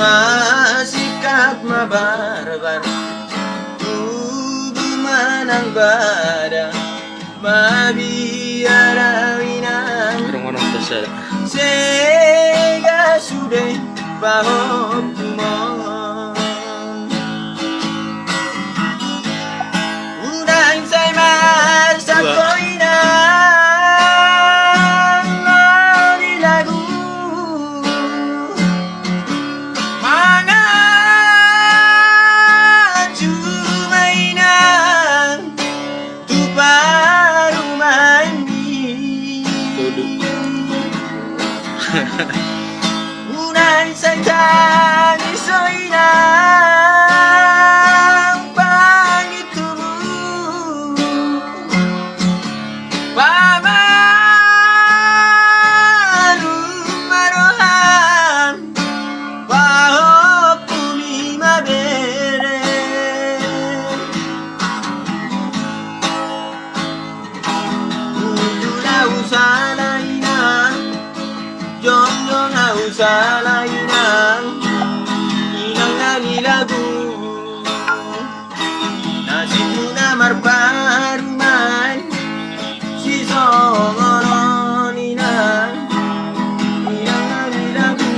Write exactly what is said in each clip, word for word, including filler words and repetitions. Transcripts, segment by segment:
Masingkap ma barbar, tubu ma nang bada, mabiar au inang. Sega sude pahompu on. Unang sai marsangko inang, na di lagu. Manganju ma inang tu parumaenmi. Unang sai tangis ho inang, pangintubu. Pamalum ma roham, pahompumi ma bere. Ujung na husala inang, jongjong na husala inang, inang na di lagu. Nasibmuna marparumaen, sisongon on inang, inang na di lagu.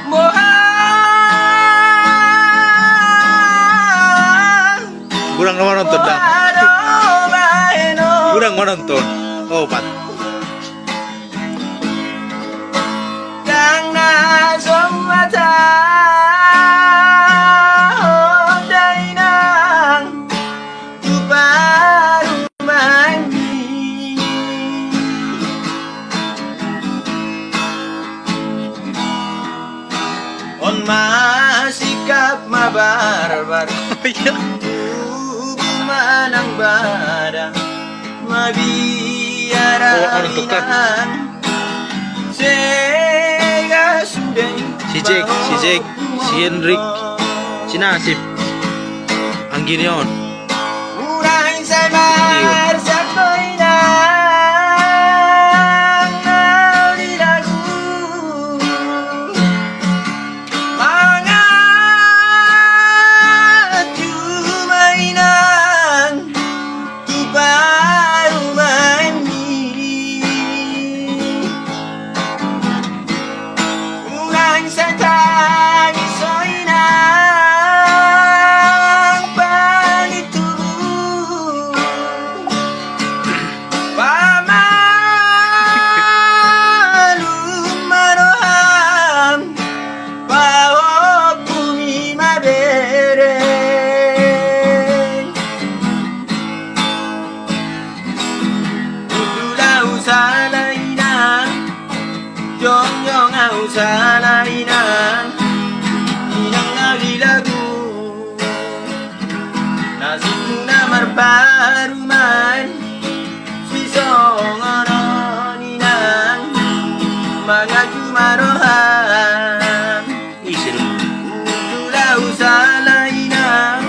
Boha. Kurang nama nonton dah. Kurang nama nonton. Oh, pat. Dang na so huhatahon da inang tu parumaenmi. On masingkap ma barbar. Iya. Tubu ma nang bada, mabiar au inang. Sega sude. Si Jack, si Jack, si Henrik, si Nasib. Anggini on. Unang sai marsangko inang, na di lagu. Manganju ma inang tu parumaenmi. Unang sai tangis ho inang, pangintubu. Pamalum ma roham, pahompumi ma bere. Hundul na husala inang, jongjong na husala inang, inang na di lagu. Nasibmuna marparumaen, sisongon on inang, manganju ma roham. Ise do? Hundul na husala inang,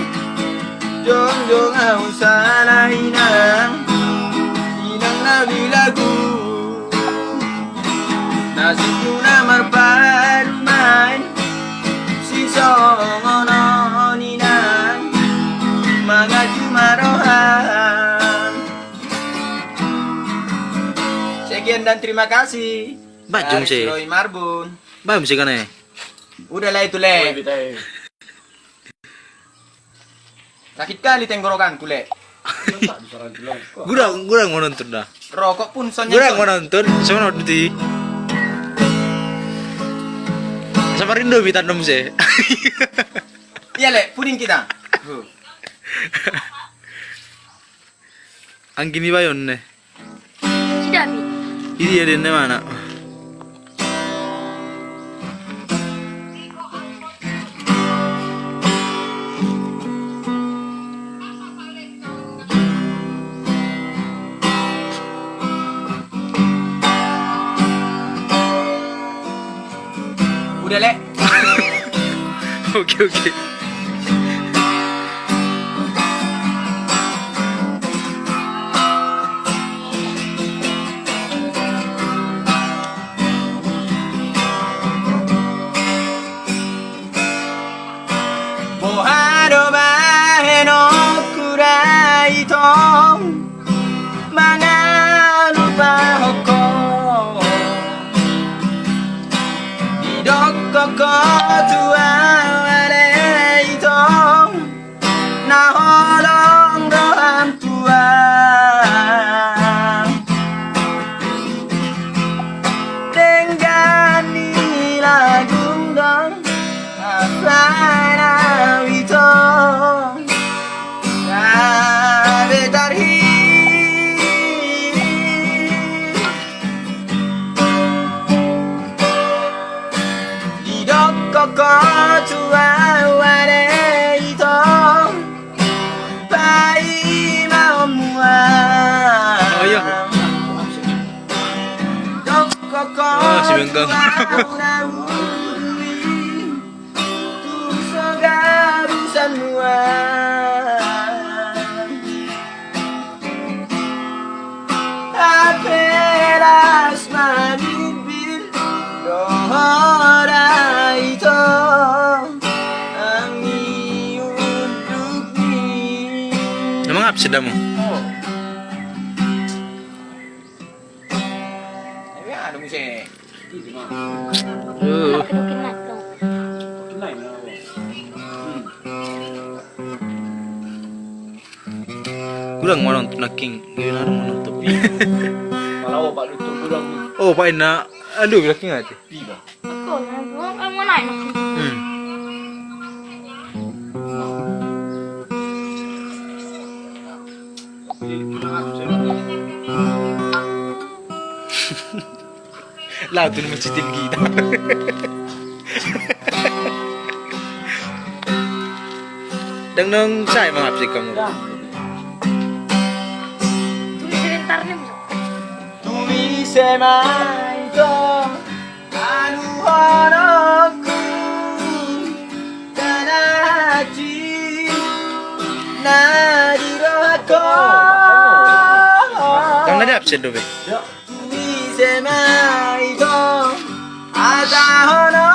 jongjong na husala inang, inang na di lagu. Nasibmuna marparumaen, sisongon on inang, manganju ma roham. Sekian dan terima kasih. Bajum dari sih. Roy Marbun. Bajum sih kan eh. Udah lah itu, Le. Sakit kali tenggorokanku, Le. Gudang, gudang mau nonton dah. Rokok pun soalnya. Gudang mau nonton, sama nonton di. Sama rindu bintang nom sih. Iya, Le, puding kita. Huh. Anggini bayon ne. Si David. Idia den ne mana. Oke. Boha do bahenonku da ito, mangalupahon ho. Didok ho tu au ale ito, na holong do hami tu au. Denggan ni lagu do, amang ito. Gabe tarhir. Didok ho tu au ale ito, paima ho mua. Oh, iya. Didok ho. Oh, si Bengkang. Tu au na uli, tu so gabusan mua. Hape las mabirbir do ho da ito, anggi unduk ni. Emang apa sedamu? Oh. Tapi anu muse. Tuh. Kurang manonton na king, gimana manonton? Kalau Pak Lutung kurang. Oh, Pak Ina, aduh, bilang king aja. Tiga. Aku, aku, aku mau naik. Hmm. Laut ini mesti tinggi. Dang dang saya mengabdi kamu. Tulis sebentar nih. Tulis semai kau. Anu honokku, tanah hati, na di rohakku. Dang na di absen do be. Tulis semai kau, ada honok.